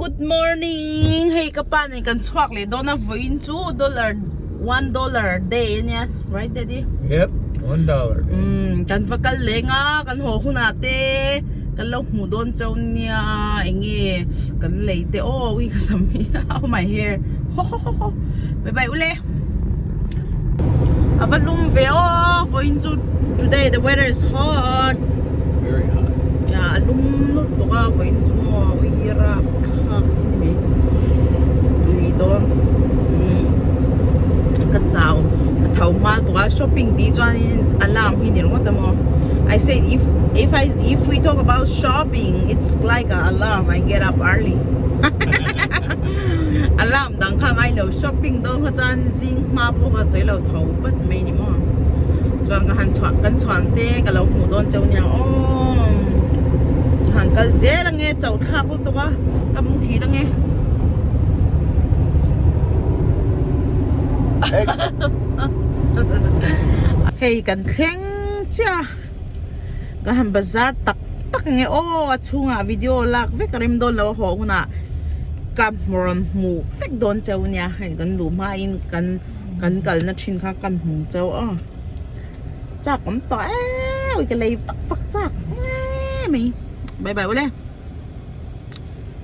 Good morning hei ka pa nen kan chhuak leh dawn a vawiin chu dollar one dollar day ania right daddy Yep, one dollar day. Umm kan va kal leng a kan haw hunah te kan lo hmuh dawn chauh nia enge kan lei te aw ui ka sam hi oh my hair ho ho ho ho bye bye ule a va lum ve aw vawiin chu today the weather is hot Very hot. Yeah, a lum lutuk a vawiin chu maw ui rap thlak hi ni mai tui dawn umm ka chau ka tho hma tawh a shopping tih chuanin alarm hi ni ringawt a maw I said if if I if we talk about shopping it's like a alarm I get up early alarm dang kha ngai lo shopping dawn kha chuan zing hma pawh ka sawi lo tho vat mai ni maw chuan ka han chhuah kan chhuan te ka lo hmuh dawn cheu nia aww ka han kal zel ange chauh thlak lutuk a ka muhil ange hei kan thleng chiah a ka han bazar tak tak ange aw a chhungah video lak vek a rem dawn lo a haw hunah ka rawn hmuh vek dawn cheu nia hei kan luh hmain kan kan kalna thin kha ka hmu cheu aw chak awm tawh em ka lei vak vak chak em mai bye bye ule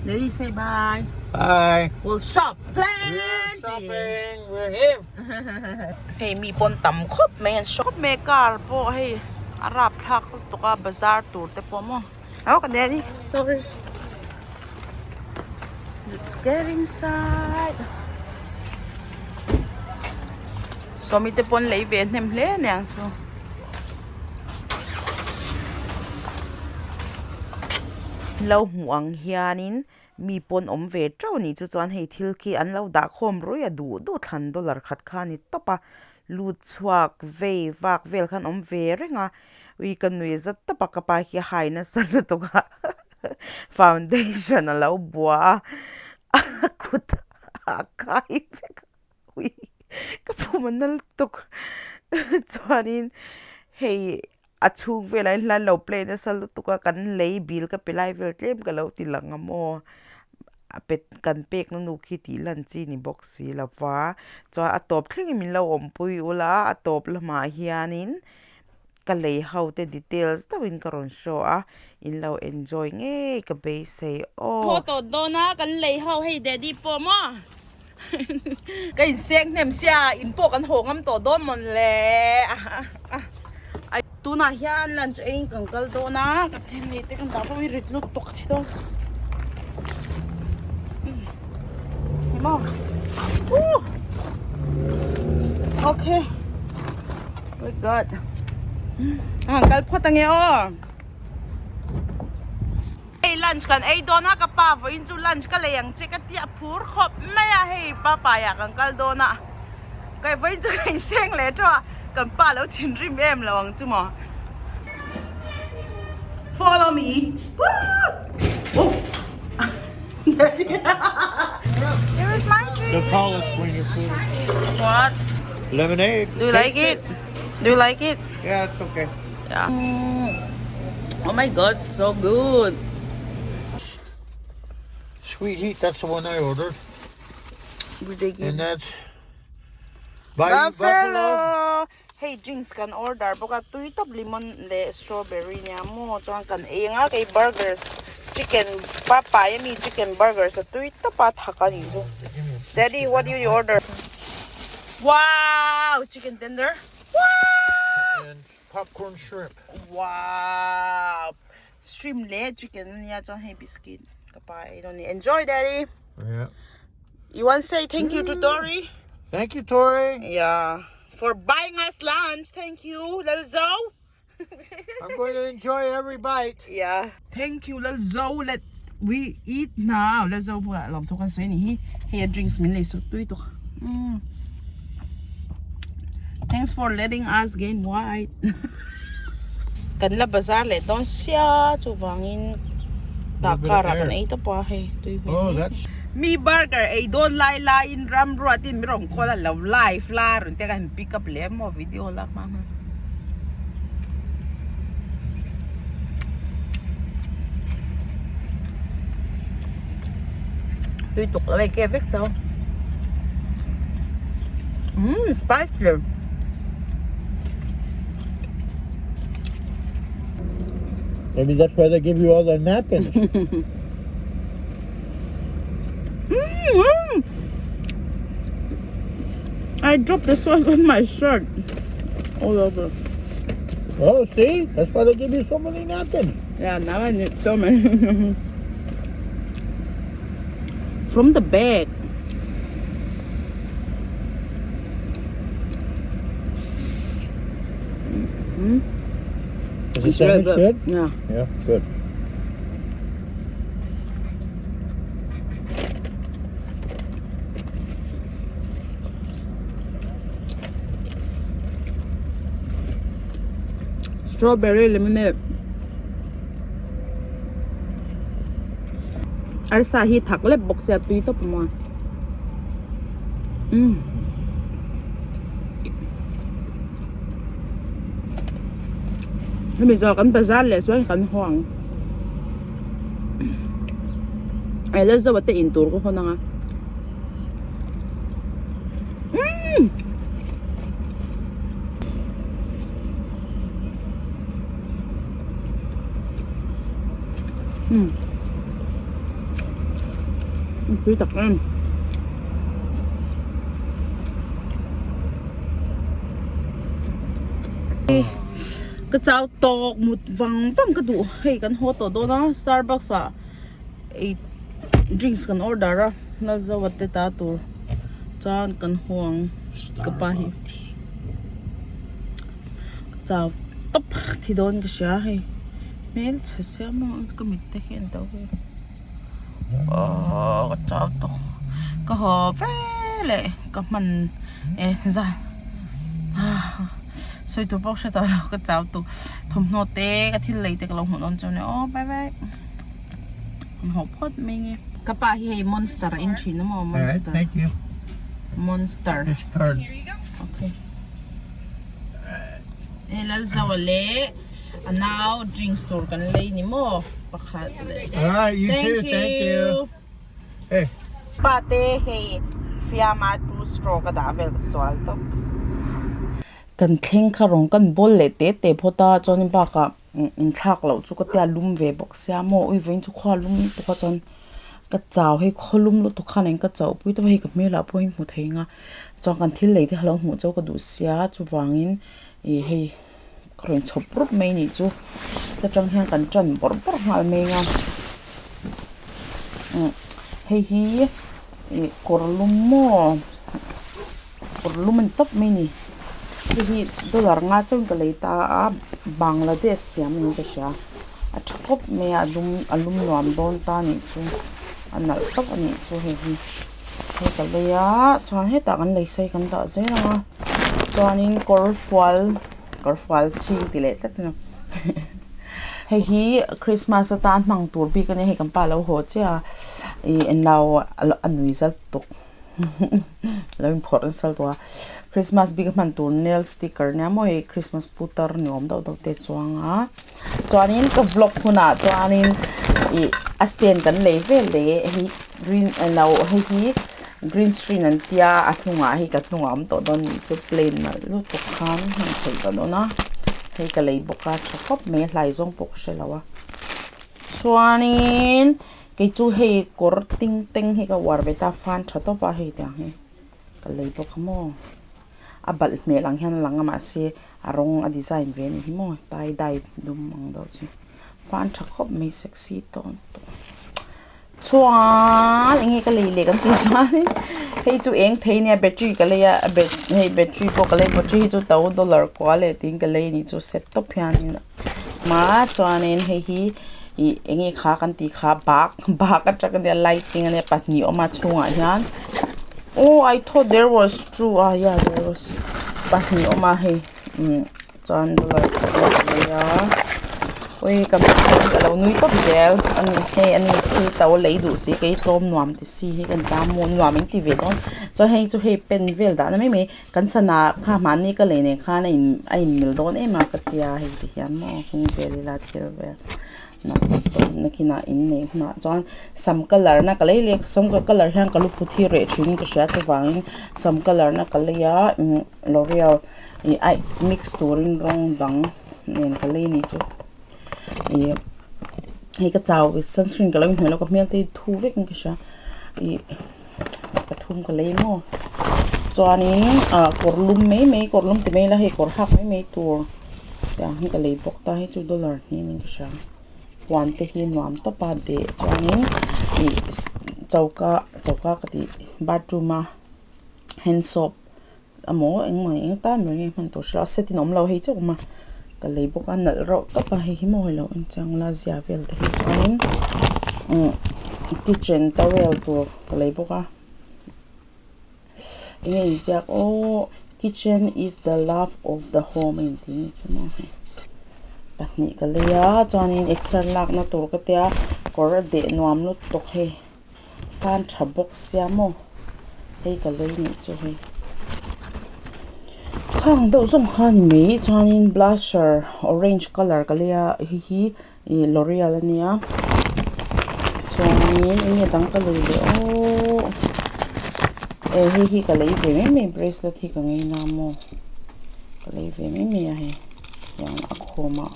daddy say bye bye we'll shop plenty we're shopping we're here Hei mi pawn tam khawp mai an shop mai car pawh hei a rap thlak lutuk a bazar tur te pawh maw oh ka daddy sorry let's get inside sawmi te pawn lei ve hnem hle aniang chu. Lo hmuh ang hianin Mi pawn awm ve teuh anih chu chuan hei thil khi an lo dah khawm ruih a duh duh thlan dollar khat kha a ni tawp a lut chhuak vei vak vel khan awm ve reng a ui ka nui zat tawp a ka pa hi a hai nasa lutuk a foundation a lo bua a a kut a kai vek a ui ka pum a na lutuk chuanin hei. A chhung velah hian hla lo play nasa lutuk a kan lei bil ka pe lai vel tlem ka lo ti lang a maw a pet kan pek na nu khi tih lan chi ni bawk si lo va chuan a tawp thlengin min lo awmpui ula a tawp lamah hianin ka lei ho te details deuhin ka rawn show a in lo enjoy ngei ka beisei aw. Photo dawn a kan lei ho hei daddy pawh maw Ka inseng hnem sia in pawh kan haw ngam tawh dawn mawn le tunah hian lunch eiin kan kal dawn a ka thil lei te kan dah pawh hi rit lut tawk thi dawn ni maw okay my god a han kal phawt ange aw. Hei lunch kan ei dawn a ka pa vawiin chu lunch ka lei ang che ka ti a phur khawp mai a hei pa paiah kan kal dawn a kai vawiin chu ka inseng leh teuh a kan pa lo thinrim em lo ang chu maw follow me oh here is my drink They'll call us when you're food. What? Lemonade. Do you like it? Do you like it? Yeah, it's okay. Yeah. Oh my god, so good. Sweet heat, that's the one I ordered. And that's Buffalo. Buffalo. Hey, drinks kan order bawk a tui tawp lemon leh strawberry nia maw chuan kan ei anga kei burgers chicken papai ami chicken burgers a tui tawp a thak a nih chu daddy what do you order wow chicken tender wow And popcorn shrimp. Wow! Shrimp leh chicken ania chuan hei biscuit ka pa ei dawn a ni. Enjoy daddy! Yeah. You want say thank you to Tori? Thank you Tori! Yeah. For buying us lunch. Thank you Lalzo. I'm going to enjoy every bite. Yeah. Thank you Lalzo. Let's we eat now. Lalzo bulah lawm thu kan sawi ni hi. Hei a drinks min lei sak tui tuk. Mm. Thanks for letting us gain white. Kan la bazar leh dawn sia chuvangin tah car ah kan ei tawp a hei tui hmel. Oh, that's Mi burger ei dawn lai laiin ram ruatin mi rawn call a lo live la rawn tia ka han pick up leh maw video lak hma hma. Tui tuk lo ei ke vek chau. Umm spicy. Maybe that's why they give you all the napkins. Mm. I dropped the sauce on my shirt. All over. Oh, see? That's why they give you so many napkins. Yeah, now I need so many. From the bag. Mm. Is the sandwich good. good? Yeah. Yeah, good. Strawberry lemonade. Arsa hi thak lep bawk sia tui tawp maw. Umm. Hemi zawh kan bazar leh chuan kan haw ang. Ai la zo ate in tur ka hawn ang a. Umm. Umm. Tui tak em. Ka chau tawk mut vang vang ka duh hei kan haw tawh dawn a Starbucks ah ei drinks kan order a na zo a te ta tur chuan kan haw ang ka pa hi ka chau tawp thi dawn ka hria hei hmelchhe sia maw ka mit te hi an to vel. Aww ka chau tawh ka haw veleh ka hman e zan sawi tur pawh ka hre tawh lo ka chau tawh thawmhnaw te ka thil lei te ka lo hmuh dawn chu ania aw bye bye an haw phawt mai nge ka pa hi hei monster a in thin a maw monster monster okay hei Lalzoa leh. A nau drinks tur kan lei ni maw pakhat leh. Alright, you Thank too. Thank you. you. Hey. Pa te hei fiama two straw ka dah vel ka sual tawp. Kan thleng kha rawng kan bawl leh te te phawt a chuanin bakah inthlak loh chu ka tia lum ve bawk sia maw ui vawiin chu khua lum lutuk a chuan ka chau hei khaw lum lutuk khan eng ka chauh pui tawp a hei ka hmelah pawh hi hmu thei ang a chuan kan thil lei te kha lo hmuh chu ka duh sia chuvangin ih hei. Ka rawn chhawp rup mai nih chu ta tang hian kan tan bawrh bawrh nghal mai ang a umm hei hi ih kawr lum maw kawr lum a ni tawp mai a ni hei hi dollar nga chuan ka lei ta a Bangladesh siam niin ka hria a tha khawp mai a a lum a lum nuam dawn ta nih chu a nalh tawp a nih chu hei hi. Hei ka lei a chuan hetah kan lei sei kan dah zel ang a chuanin kawr fual kawr fual chhing ti leh tlat a ni hei hi christmas atan hmang tur bik a nia hei kan pa alo haw chiah a ih englo a nui zal tuk lo inphawrh nasa lutuk a christmas bik a hman tur nail sticker nia maw hei christmas putar ni awm deuh deuh te a chuang a. Chuanin ka vlog hunah chuanin ih a stand kan lei vel leh hei green alo hei hi green screen an tia a hnungah hei ka hnungah a awm tawh dawn nih chu plane nalh lutuk khan hman theih tawh dawn a hei ka lei bawk a tha khawp mai a hlai zawng pawh ka hre lo a chuanin kei chu hei kawr ting teng hi ka uar ve ta fan tha tawp a hei tiang hi ka lei bawk a maw a balh hmel ang hian a lang a mahse a rawng a design ve a ni hi maw tie dye dum ang deuh chi fan tha khawp mai sexy tawn tawp chuan eng nge ka lei leh kan tih chuan hei chu eng thei ania battery ka lei a hei battery pawh ka lei battery hi chu to dollar kua leh tiin ka lei a nih chu set tawp hianin a chuanin hei hi ih eng nge kha kan tih kha bak bak atang ania lighting ania pahnih a awm a chhungah hian aw I thought there was two ah yeah there was pahnih a awm a hei umm chuan dollar pakhat a lei a ui ka ka lo nui tawp zel ani hei ani thil to lei duh si kei tlawm nuam ti si hi ka ni ta maw nuam in ti ve dawn chuan hei chu hei pen vel dahna mai mai. Kan sana kha hmanni ka lei nen khan a in a inmil dawn em a ka tia hei ti hian maw hung vel ila thil vel. Nakinah inneih hunah chuan sam colour na ka lei leh sam colour hian ka lu phut hi reh thin ka hria chuvangin sam colour na ka lei a l'oreal ih aih mix turin rawng dang nen ka lei a nih chu ih hei ka chau sunscreen ka lo inhnawih lo ka hmel te hi thu vek in ka hria ih pathum ka lei maw chuanin ah kawr lum mai mai kawr lum ti mai ila hei kawr hak mai mai tur tiang hi ka lei bawk ta hei chu dollar hnih niin ka hria puan te hi nuam tawp a deh chuanin ih choka choka ka tih bathroom a hand soap emaw engemaw eng tan ber nge hman tur hre lo a set in a awm lo hei chauh a awm a ka lei bawk a nalh reuh tawp a hei hi maw hei lo en chiang ula zia vel te hi chuanin umm kitchen towel tur ka lei bawk a enge inziak aw kitchen is the love of the home a intih anih chu maw hei pahnih ka lei a chuanin exer lakna tur ka tia kawr a deh nuam lutuk hei. Fan tha bawk sia maw hei ka lei nih chu hei khang deuh zawng kha a ni mai chuanin blusher orange colour ka lei a hei hi ih l'oreal a nia chuanin eng nge dang ka lei leh aww eh hei hi ka lei ve mai mai bracelet hi ka ngei na maw ka lei ve mai mai a hei hian a khawm a.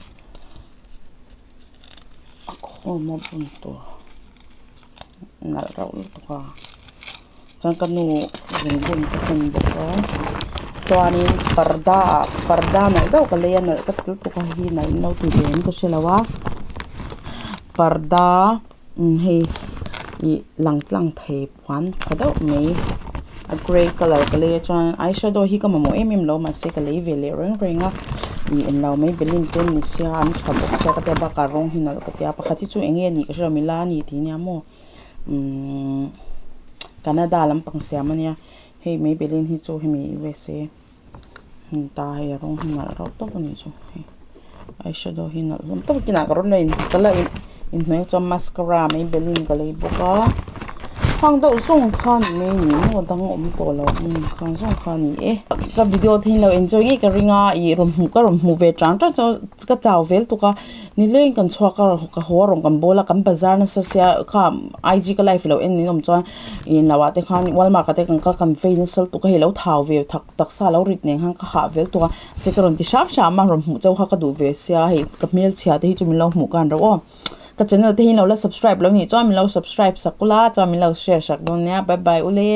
A khawm a bun tur nalh reuh lutuk a chuan ka nu zungbun ka hawn bawk a chuanin parda ah parda nalh deuh ka lei a nalh ka ti lutuk a hei hi nalh in lo ti ve em ka hre lo a parda hei ih lang tlang thei puan tha deuh mai a grey colour ka lei a chuan eyeshadow hi ka mamawh em em lo mahse ka lei ve leh reng reng a ih englo maybelline te an ni sia an tha bawk sia ka tia bakah rawng hi nalh ka tia pakhat hi chu eng nge a nih ka hrelo mila a ni tih nia maw umm canada lampang siam a nia hei maybelline hi chu hemi U_S_A hmun ta hei a rawng hi nalh reuh tawp a nih chu hei eyeshadow hi nalh hlawm tawp a kinah ka rawn la in ka la inhnuai chuan mascara maybelline ka lei bawk a khang deuh zawng kha ni mai ni maw dang a awm tawh lo khang zawng kha a ni e ka video te hi an lo enjoy ngei ka ring a ih rawn hmuh ka rawn hmuh ve chang chang chuan ka chau vel tuk a. Nileng kan chhuak a ka haw a rawn kan bawl a kan bazar nasa sia kha IG ka live lo en in awm chuan ih lo ah te khan Walmart ah te kan kal kan vei nasa lutuk a hei lo thau ve thak taksa lo rit nen khan ka hah vel tuk a se ka rawn ti hram hram a rawn hmuh chauh kha ka duh ve sia hei ka hmelchhia te hi chu min lo hmuh khan reuh aw ka channel te hi lo la subscribe lo nih chuan min lo subscribe sak ula chuan min lo share sak dawn nia bye bye ule.